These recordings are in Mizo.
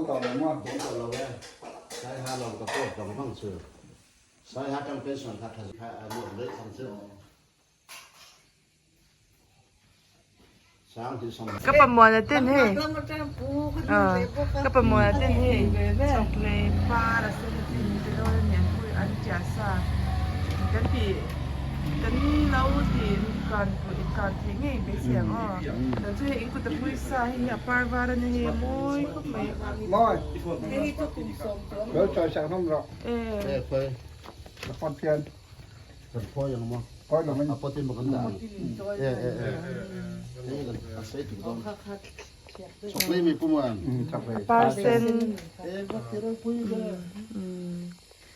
tawh lo maw? Dawn tawh lo e. Saiha lawng ka post vang vang chu. Saiha tang pension kha tha kha a nuam daih thang chu. Sang hi sawm. Ka pamuana ten hei ka pamuana ten hei chawkhlei par a sen a tin te dawn a ni an pui an tia sa kan ti kan lo ti kan pui kan theih ngei beisei ang aw chuan chu hei in kut a pui sa hei hi a par var a ni hei a mawi khawp mai. Mawi lo chawi sak hlawm rawh. E. Ka phone pian. Kan phawi ang maw? Phawi lo mai. A pawt in maw kan dah ang? E e e. Hei kan a sei tuk dawn. Chawk lei mi pu maw? Chawk lei. A par sen. E va ti ropui ve.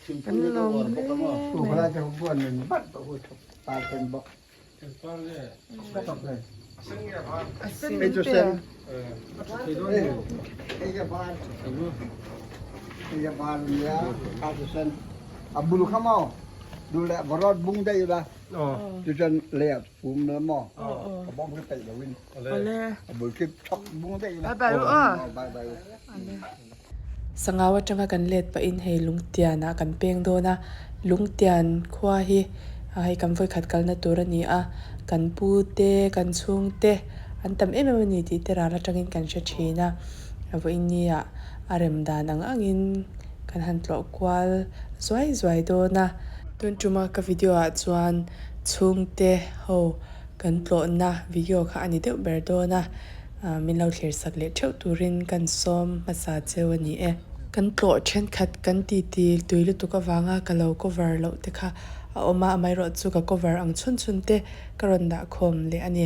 Thingpui hi ka uar bawk a maw? Tu khala te buan min bat ba hu chawk par sen bawk. Chawk lei. A sen Hei chu min pe. sen. Hei ka var. Hei ka var nia kha chu sen. A bul kha maw? Duh leh varawt bung daih ila. Chuchuan lei ah phum la maw? Ka bawm khi peih loin. A bul khi chok bung daih ila. Bye bye u aw. Bye bye u. Sangau atanga kan let pahin hei Lungtian ah kan peng dawn a, Lungtian khua hi hei kan vawikhat kalna tur a ni a, kan pu te, kan chhung te an tam em em a ni tih te ral atangin kan hre thin a, vawiin ni ah a rem dan ang angin kan han tlawh kual zuai zuai dawn a. Tun tuma ka video ah chuan chhungte ho kan tlawhna video kha a ni deuh ber dawn a. Min lo thlir sak leh theuh turin kan sawm hmasa cheu a ni e. Kan tlawh thenkhat kan titi tui lutuk avanga ka lo cover loh te kha a awm a, amaherawh chu ka cover ang chhun chhun te ka rawn dah khawm leh a ni.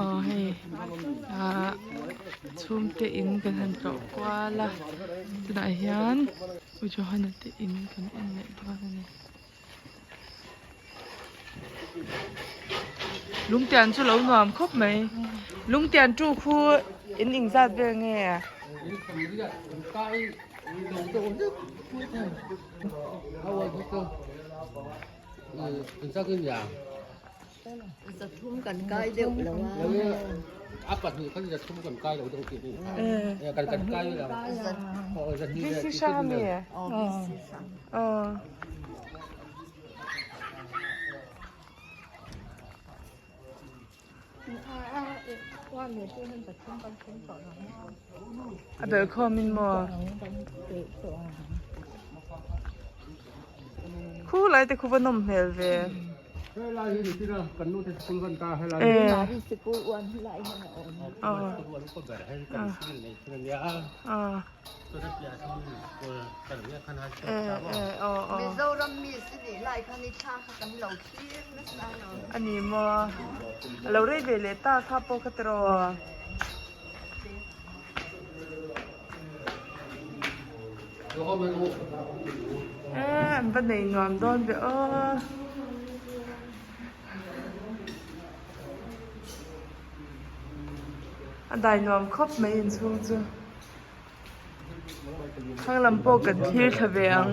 Aw hei ah chhungte in kan han tlawh kual a tunah hian U Johana te in kan en leh dawn a ni lungtian chu lo nuam khawp mai lungtian tu khu in engzat vel nge? A belh khawm in maw? Khu lai te khu va nawm hmel ve. A ni maw? A lo rei ve leh ta kha pawh kha tiraw? Eee an va nei nuam dawn ve aw. A dai nuam khawp mai inchhung chu. Thlang lam pawh kan thlir thla ve ang.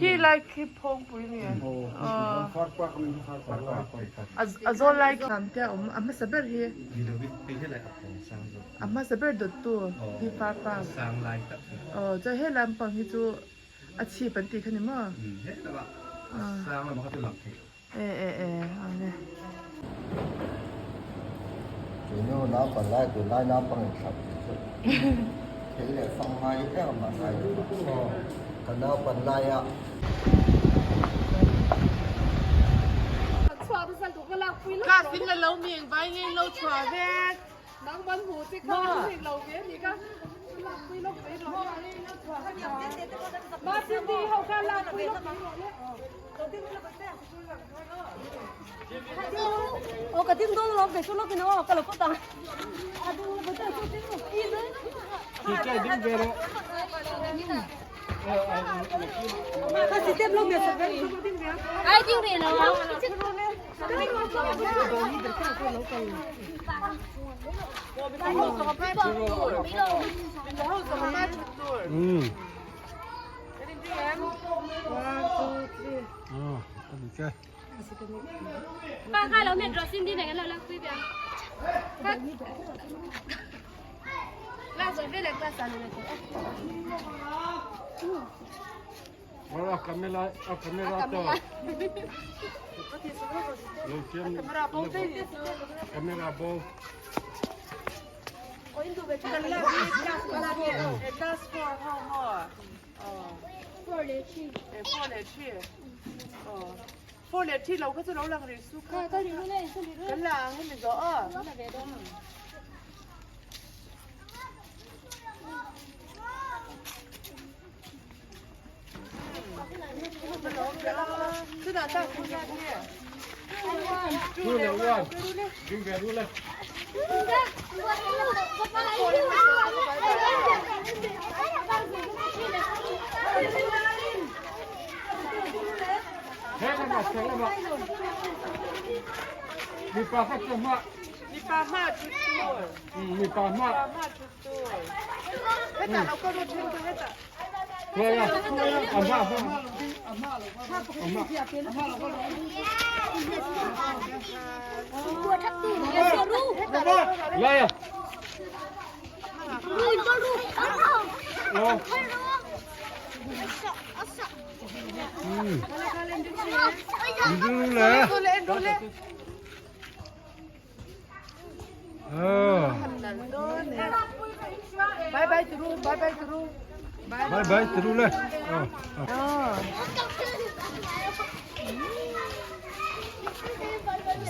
Khi lai khi phawngpui ni a zawl lai khi te a awm a hmasa ber hi a hmasa ber dawttu hi far park aw chuan he lampang hi chu a chhip an tih kha ni maw. E e e ang e. Keinu naupang lai tunlai naupang in thlap tih chu thei leh fang ngai em mah ngai lo ka naupang laia. Class in la lo mi engvai nge in lo chhuah vek.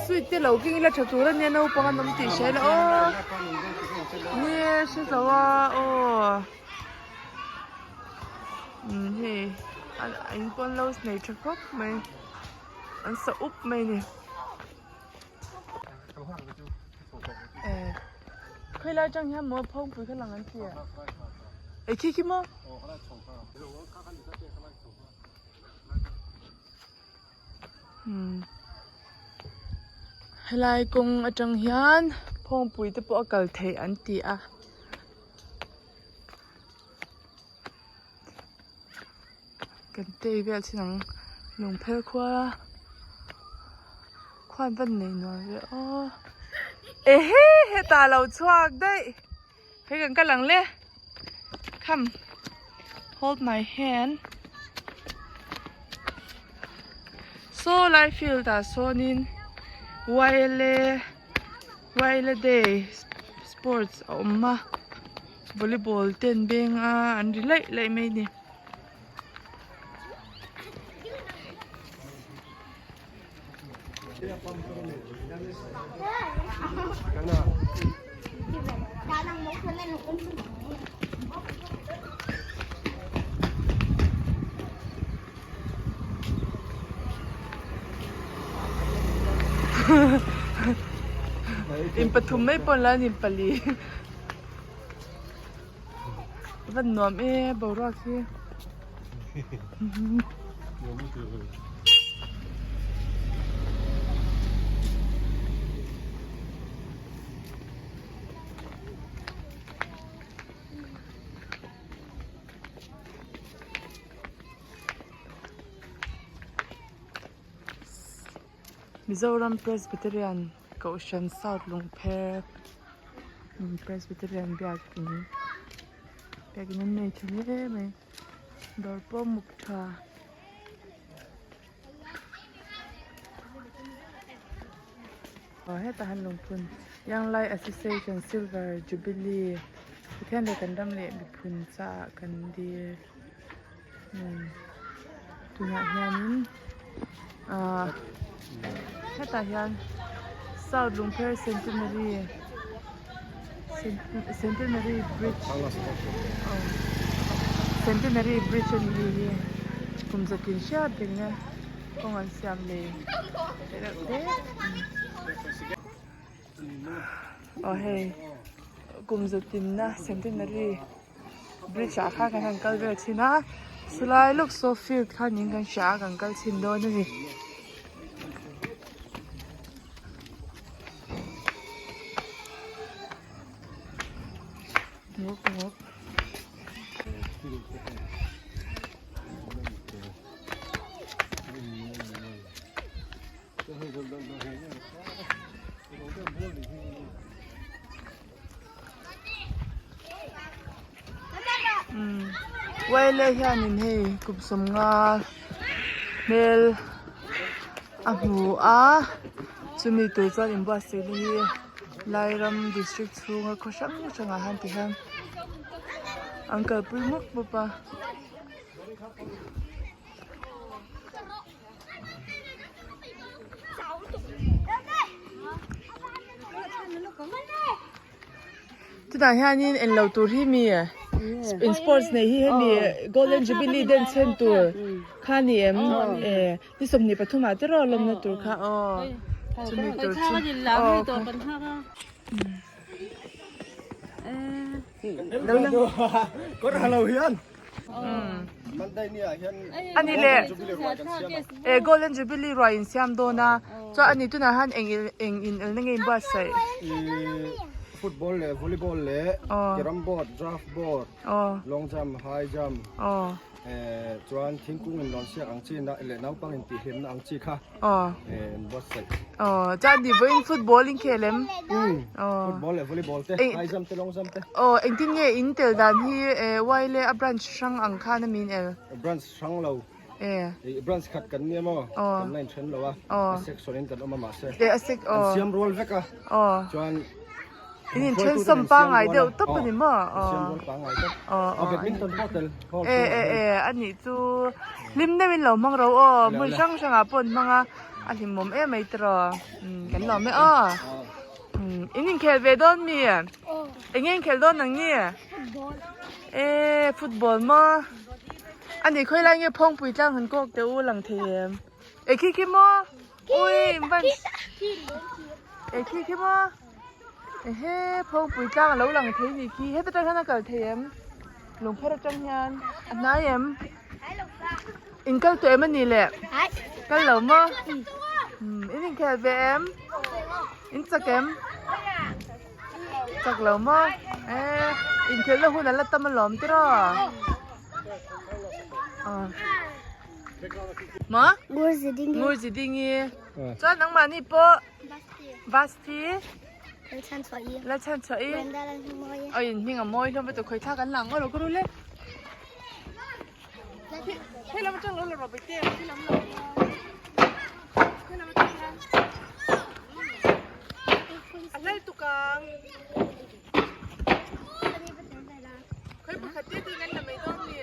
Sweet te lo keng ila tha tur ania naupang an awm tih hria ila aw nia hre zo a aw umm hei a in pawn lo nei tha khawp mai an sa up mai a ni. Khawi lai tang hian maw phawngpui kha lang an ti a e khi khi maw. Helai kawng atang hian phawngpui te pawh a kal theih an ti a. Kan tei vel chin ang lungphel khua khuan van nei nuam ve aw ehe hetah a lo chhuak daih hei kan kal ang le come hold my hand saw lai field ah sawnin wile wile day sports a awm a. Volleyball te an beng a an ri laih laih mai a ni. In pathum mai pawh an la ni pali. Van nuam e boruak hi. Mizoram Presbyterian Kohhran South Lungpher Presbyterian biakin biakin an nei tha hle mai dawr pawh a muk tha. Aw hetah hian lungphun Young Lai Association Silver Jubilee Pathian leh kan ram leh miphun chaah kan dir. Tunah hianin ahh hetah hian South Lungpher Centenary Centenary Bridge aw Centenary Bridge a ni hei hi kum zatin hriat reng e kawng an siam leh reuh te aw hei kum zatinna Centenary. Bridge ah khan kan han kal vel thin a. Chulai lawk saw field kha niin kan hria a kan kal chhin dawn a ni. Ngawk ngawk. Uaile hianin hei kum sawmnga hmel a hmu a chumi tur chuan inbuatsaih na hi Lairam district chhunga khaw hrang hrangah hian ti hian an kalpui mup mup a. Chutah hianin englo tur hi mi in sports nei hi hemi golden jubilee den chhen tur kha ni em e ni 23 ah te rawh lawmna tur kha aw chumi tur chu aw Ani leh eh golden jubilee ruai in siam dawn a chuan ani tunah hian eng eng in elna nge in buatsaih Football leh volleyball leh carrom board draft board long jump high jump chuan thingkung in lawn siak ang chi leh naupang in tih hlimna ang chi kha in buatsaih. Aw chuan ni vawiin football in khel em? Football leh volleyball te high jump te long jump te. Aw engtin nge in tel dan hi Y leh a branch hrang ang khan a mi in el? Branch hrang lo. Branch khat kan nia maw? Kan la inthen lo a. A section in kan awm a mahse. An siam rual vek a. Chuan In inthen sawm pangngai deuh tawp a ni maw? Siam rual pangngai tawp. Aw badminton pawh tel. E e e a nih chu hlim deuhin lo hmang ro aw hmun hrang hrangah pawh an hmang a a hlimawm em mai tiraw kan lawm e aw in inkhel ve dawn mi eng nge inkhel dawn ang ni e football maw a nih khawi lai nge phawngpui tlang han kawk teh u lang thei em e khi khi maw ui van e khi khi maw. Ehe phawngpui tlang a lo lang thei nih khi heta tang hian a kal thei em lungpher atang hian a hnai em in kal tawh em a nih le kal lo maw in inkhel ve em in chak em chak lo maw e inkhelhna hun a la tam alawm tiraw maw Ngurzidingi chuan nangmahni pawh. Basti Lalchhanchhuahi Aw in hming a mawi hlawm vek khawi thlak an lang ngaw lo ka ru le Hei lam atang lo la rawh bete khi lam lo Hei lam atang hian A hlal tuk ang Khawi pakhat te te kan la mai dawn mi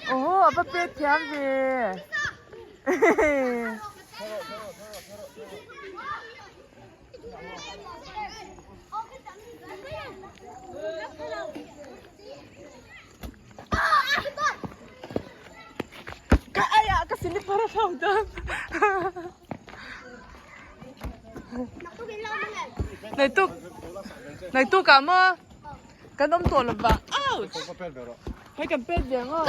Aw a va pet thiam ve Ka ai ah ka slipper a hlau dawn. Nei tuk nei tuk ah maw kan awm tawh lo va ouch hei kan pet ve ang aw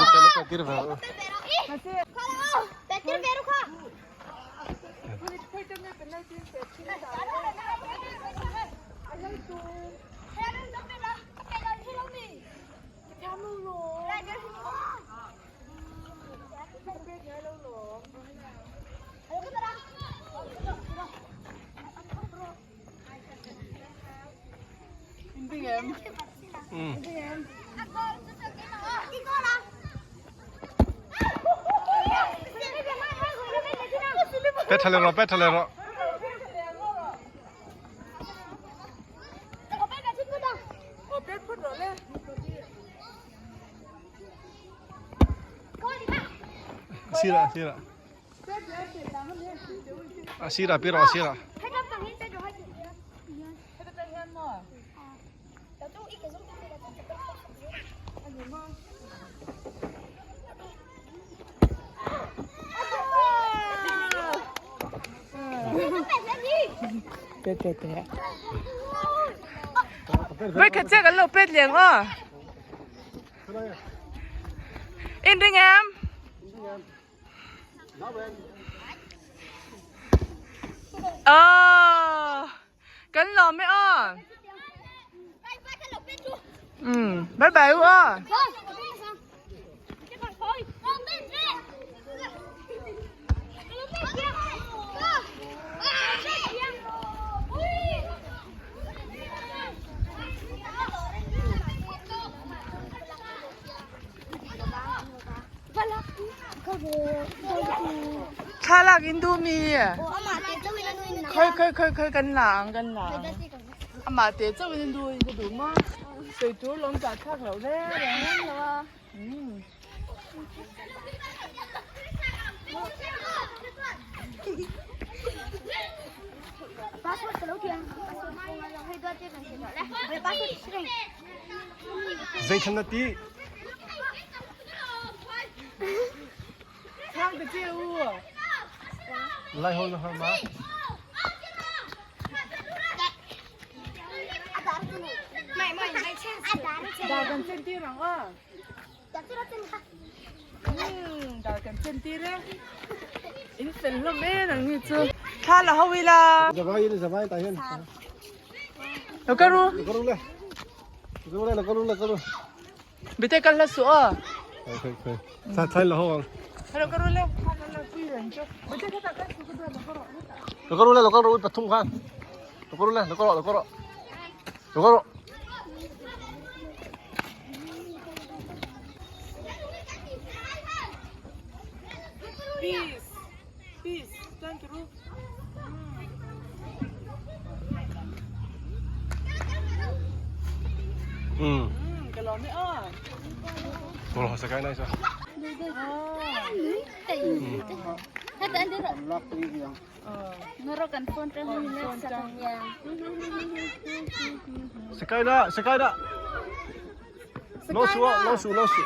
Pet tha leh rawh pet tha leh rawh. sirah a sirah a sirah pi rawh a sirah. Pet pet pet. Voi khat che kan lo pet leng aw. In ring em? Oh, kan lawm e aw. Um, bye bye u aw. Thlalak in duh mi? Khoi khoi khoi khoi kan la ang kan la ang. Amah te chauh in duh in ka duh maw? Sawi tur lawm chah thlak loh reng reng. Um. Zeithlan na ti? Chang ta che u. Lai hol na har ma? Dar kan chen tir ang a. Dar kan chen tir e. In fel hlawm e nang ni chu. Thla la ho ila. Zavai in zavai ta hian. Lo ka ru. Lo ka ru le. Lo ka ru le lo ka ru lo ka ru. Bite kal hla suh aw. Khoi khoi khoi. Thla thla la ho ang. Lo ka ru le. Thla la la pui reng chu. Bite kha ta ka su ka duan lo ka ru. Lo ka ru le lo ka ru pathum khan. Lo ka ru le lo ka ru lo ka ru. Lo ka ru. Peace. Peace. Tan turu. Um. Ka lawm e aw. Bawlhhlawh sakai nai sa. Sakai na, sakai na. Lo su lo su lo su.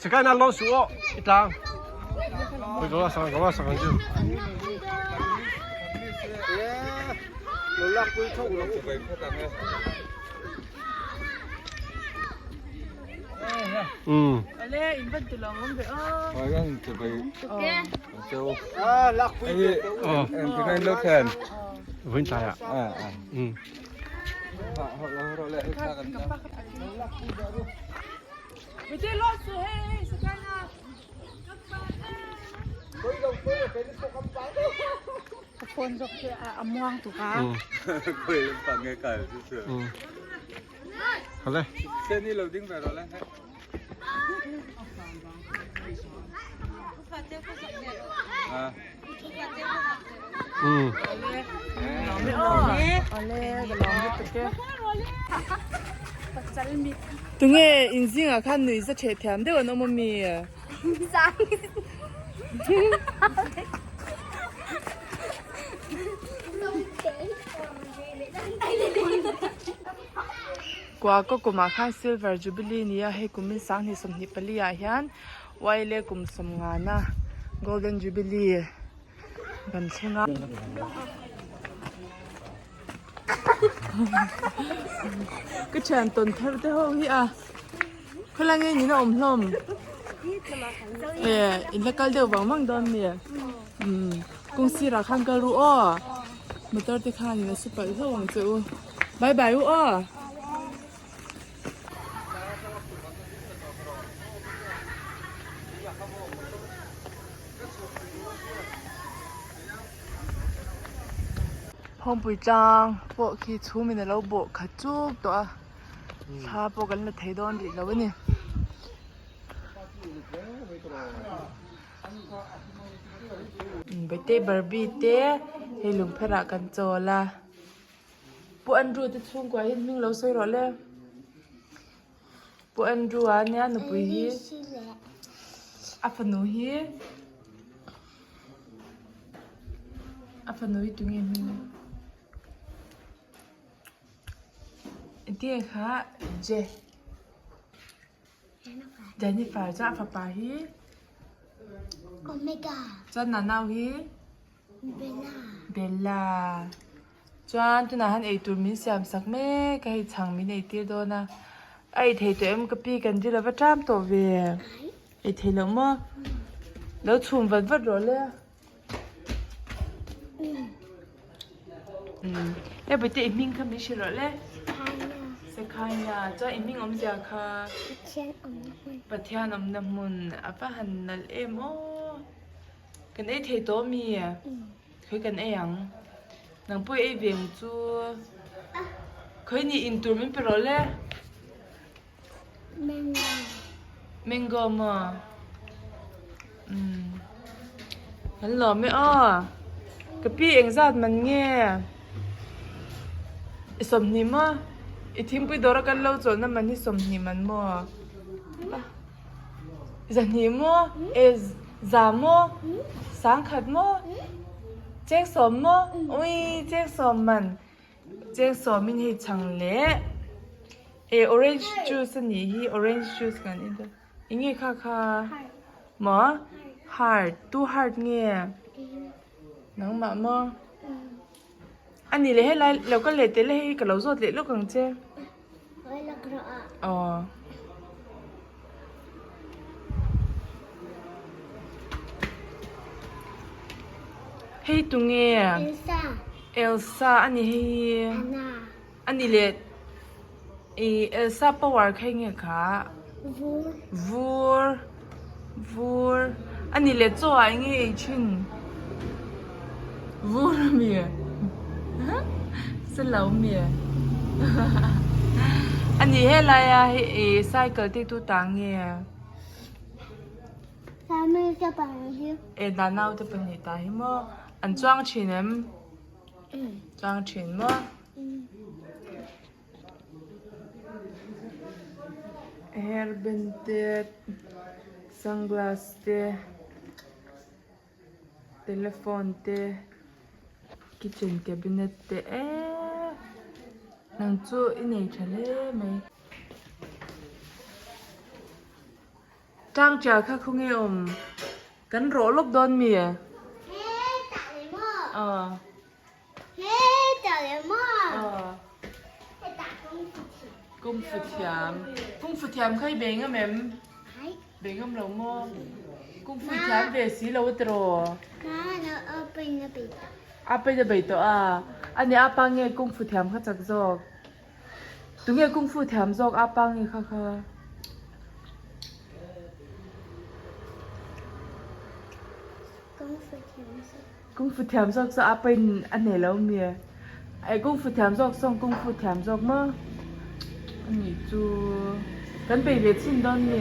Sakai na lo su aw i tlang. Koi ko la sang ko la sang chu. Um. Ale in van ti lawng awm ve aw. Ờ. Vinh tài ạ. Ừ. Bite lo su hei sakai na. Ừ. Ừ.好嘞. Ừ. Lawm e aw. Ale ka lawm lutuk e. Tunge in zingah khan nui za theh thiam deuh an awm ami? Kua kaw kumah khan Silver Jubilee nia hei kumin 2024 ah hian Uaile kum sawmngana Golden Jubilee kan thleng a. Ka thian tawn thar te ho hi a khawlai nge niin a awm hlawm eh in la kal deuh vang vang dawn a ni umm kawng sirah khan kal ru aw motor te khanin a su palh hlauh ang che u bye bye u aw. Hawngpui tlang pawh khi chhum in a lo bawh khat chuk tawh a thla pawh kan la thei dawn rih lo a ni. Bete barbie te hei lungpherah kan chawl a. Pu Andrew te chhungkua hi hming lo sawi rawh le. Pu Andrew a nia nupui hi a fanu hi a fanu hi tunge hming Engtinge kha Je Jennifer chuan a fapa hi chuan a nau hi Bella Chuan tunah hian eitur min siam sak mek a hei chhang min eitir dawn a a ei thei tawh em ka pi kan dil ava ṭam tawh ve ei thei loh maw lo chhum vat vat rawh le umm he bawihte i hming kha min hrilh rawh le Sekhaina chuan i hming awmzia kha Pathian awmna hmun a va han nalh em aw kan ei thei tawh ami. Khawi kan ei ang. Nang pawh i ei ve ang chu. Khawi ni in tur min pe rawh le. Mango. Mango maw? Umm. Kan lawm e aw. Ka pi engzat man nge? I 20 maw? I thingpui dawra kan lo chawlhna man hi 20 man maw? 2 maw? E za maw? Sangkhat maw? Cheng sawm maw? Ui cheng sawm man. Cheng sawmin hei chhang leh e orange juice a nih hi orange juice kan in dawn. Eng nge kha kha? Maw? Heart. Tu heart nge? Nangmah maw? A nih leh helai lo kal leh teh le hei ka lo zawt leh lawk ang che. Aw. Hei tunge? Elsa. Elsa a ni hei. Anna. A ni leh ih Elsa power kha enge kha? Vur. Vur. Vur. A ni leh chaw ah enge ei thin? Vur a mi? Selo mi? A ni helai a hei ih cycle te tu ta nge? E nau te pahnih ta hi maw? An chuang thin em? Chuang thin maw? Hairband te sunglass te telephone te kitchen cabinet te eee nang chu i nei tha hle mai. Tang tial kha khawnge awm kan rawh lawk dawn mi? Aw. Kung fu thiam. Kung fu thiam kha i bei ngam em? Bei ngam lo maw? Kung fu thiam ve si lo a tiraw? A pain a bei tawh a. A ni a pa nge kung fu thiam kha chak zawk? Tunge kung fu thiam zawk a pa nge kha kha? Kung fu thiam zawk chu a pain a hneh lo mi eh kung fu thiam zawk sawn kung fu thiam zawk maw a nih chu kan bei ve chhin dawn mi.